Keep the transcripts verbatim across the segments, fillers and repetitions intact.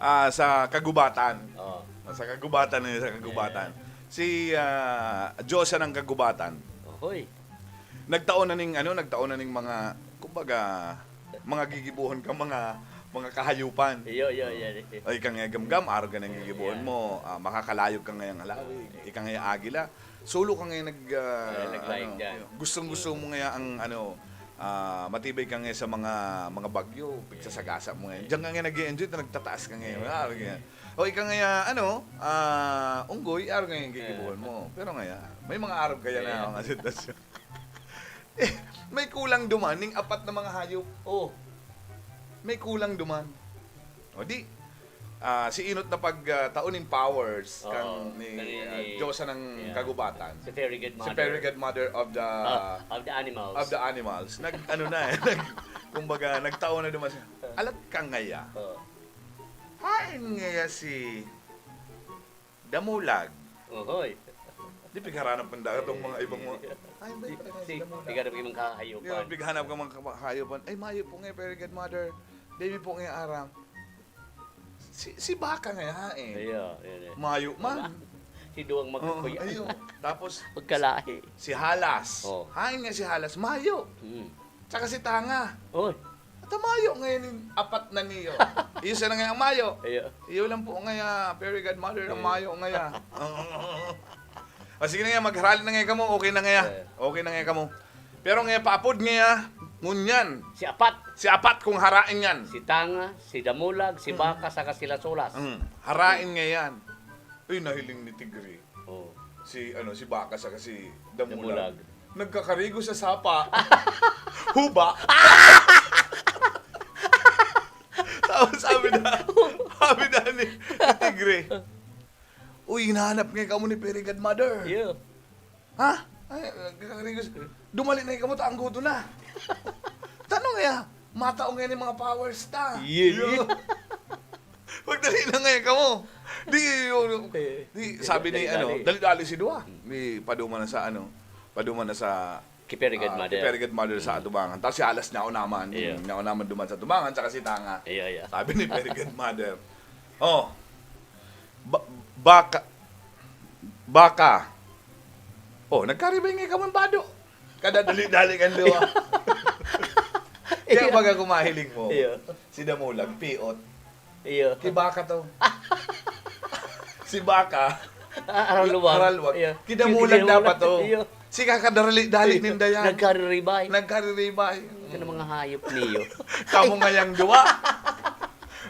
Ah, sa kagubatan. Oo. Sa kagubatan, eh, sa kagubatan. Yeah. Si, ah, Diyosa ng kagubatan. Ohoy. Nagtao na ning, ano, nagtao na ning mga, kumbaga, mga gigibohon ka, mga, mga kahayupan. Iyo, iyo, iyo. O, ika nga gamgam, arog ka nang gigibohon Yeah. mo, ah, makakalayog ka ngayang halawig. Ika nga agila, solo ka ngayon nag, ah, Ay, naglayog ano, dyan. gustong-gusto mo ngayon ang, ano, ah, matibay ka ngayon sa mga, mga bagyo, pigsasagasa mo ngayon. Diyan ka ngayon nag-e-enjoy, ta nagtataas ka ngayon. Ah, ganyan. O, ika ngayon, ano, ah, unggoy, araw ngayon gigibuhan mo. Pero ngayon, may mga araw kaya na Kaya mga sitwasyon. Eh, may kulang duman, ning apat na mga hayop. Oh. May kulang duman. O di, ah, si Inot na pag, ah, taon in powers Oo. kan ni, Kan ni, ah, ni Diyosa ng Yeah. Kagubatan. Si Fairy Godmother. Si Fairy Godmother of the Ah, of the animals. of the animals. Nag, ano na eh, nag, kumbaga, nagtao na duman siya. Alat ka ngaya. Oo. Hain ngaya si Damulag. Ohoy. Di pigharanap man daw itong mga ibang mga, "Ay, may Si, pala si, si Damulag." Pighanap ka mga kahayopan. Di ba, pighanap ka mga kahayopan. "Ay, mayo po ngayon, Fairy Godmother. Baby po ngayon, Aram." Si, si Baka ngayon, eh. Iyo, yun, eh. Mayo man. Si Duwang Oo, Magkuya. ayun. Tapos, Magkalahi. si Halas. Oh. Hain nga si Halas, mayo. Hmm. Tsaka si Tanga. Oy. At ang mayo ngayon, yung apat na niyo. Iyo siya na ngayon ang mayo. Iyo. Iyo lang po ngayon, Fairy Godmother, ang Iyo. mayo ngayon. O, sige na ngayon, magrally na ngayon kamo, okay na ngayon. Iyo. Okay na ngayon kamo. Pero ngayon, paapod ngayon, ngunyan. Si Apat. Si Apat kung harain yan. Si Tanga, si Damulag, si Mm. Baka, saka si Lasulas. Mm. Harain ngayon. Uy, nahiling ni Tigre. Oh. Si, ano, si Baka saka si Damulag. Damulag. Nagkakarigo sa sapa. Huba. Tapos sabi na, sabi na ni, ni Tigre, "Uy, hinahanap ngayon kamo ni Fairy Godmother." Yeah. Ha? Ay, nagkakarigo sa, dumali na kamo, ta anggoton na. Tanong niya, matao ngayon yung mga powers ta. Yeah. Yun. Magdali na ngayon kamo. Di, yun, Eh, di, di, sabi ni, dali-dali. ano, dali-dali si Duwa. Hmm. Di, paduma na sa, ano, paduma na sa, Kay Fairy ah, Godmother. kay Fairy Godmother sa Hmm. atubangan. Tapos si Halas niya ako naman. Iyo. Niya ako naman duman sa atubangan, tsaka si Tanga. Iyo, iyo. Sabi ni Fairy Godmother, "Oh, ba-, baka, baka." Oh, nagkaribay nga kamo bado. Kadadali-dali kan duwa. Kaya Iyo. baga kumahiling mo, Iyo. si Damulag, piot. Iyo. Si Baka to. Si Baka, Ah, aral luwag. aral luwag. Iyo. Si Damulag Iyo. dapat to. Iyo. Si kakadarali-dali Iyo. ninda yan. Nagkariribay. Nagkariribay. Ito na mga hayop niyo. Kamo ngayang duwa.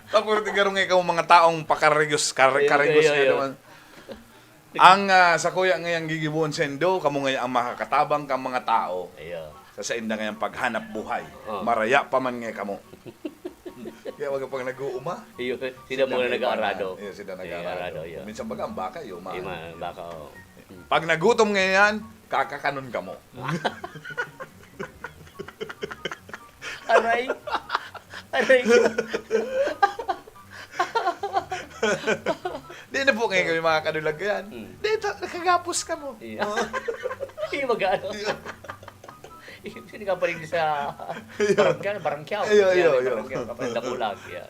Tapos tigaro nga kamo mga taong pakarigos, kar-, Iyo, karigos iyo, nga iyo. naman. Ang, ah, sakuya ngayang gigibohon saindo, kamo ngaya ang makakatabang kang mga tao Iyo. sa sainda ngayang paghanap buhay. Oh. Maraya pa man ngaya kamo. Kaya wag pag nag-uuma. Iyo, sila Sila muna may nag-aarado. mga, iyo, sila Iyo, nag-aarado. arado, iyo. Minsan baga ang baka, iyo, Iyo, umaan. ma-, baka, oh. Pag nagutom ngayon, kakakanon kamo. Aray. Aray. Di na po ngayon kami mga kadulag yan. Hmm. Di, ta-, nakagapos ka mo. Iya. Oo. Iyo, mag-ano. Iyo. Iyo, pinagkapalig sa Iyo. barangay, barangay. Iyo, Iya, iyo, may iyo. barangay, kapalig Damulag, iya.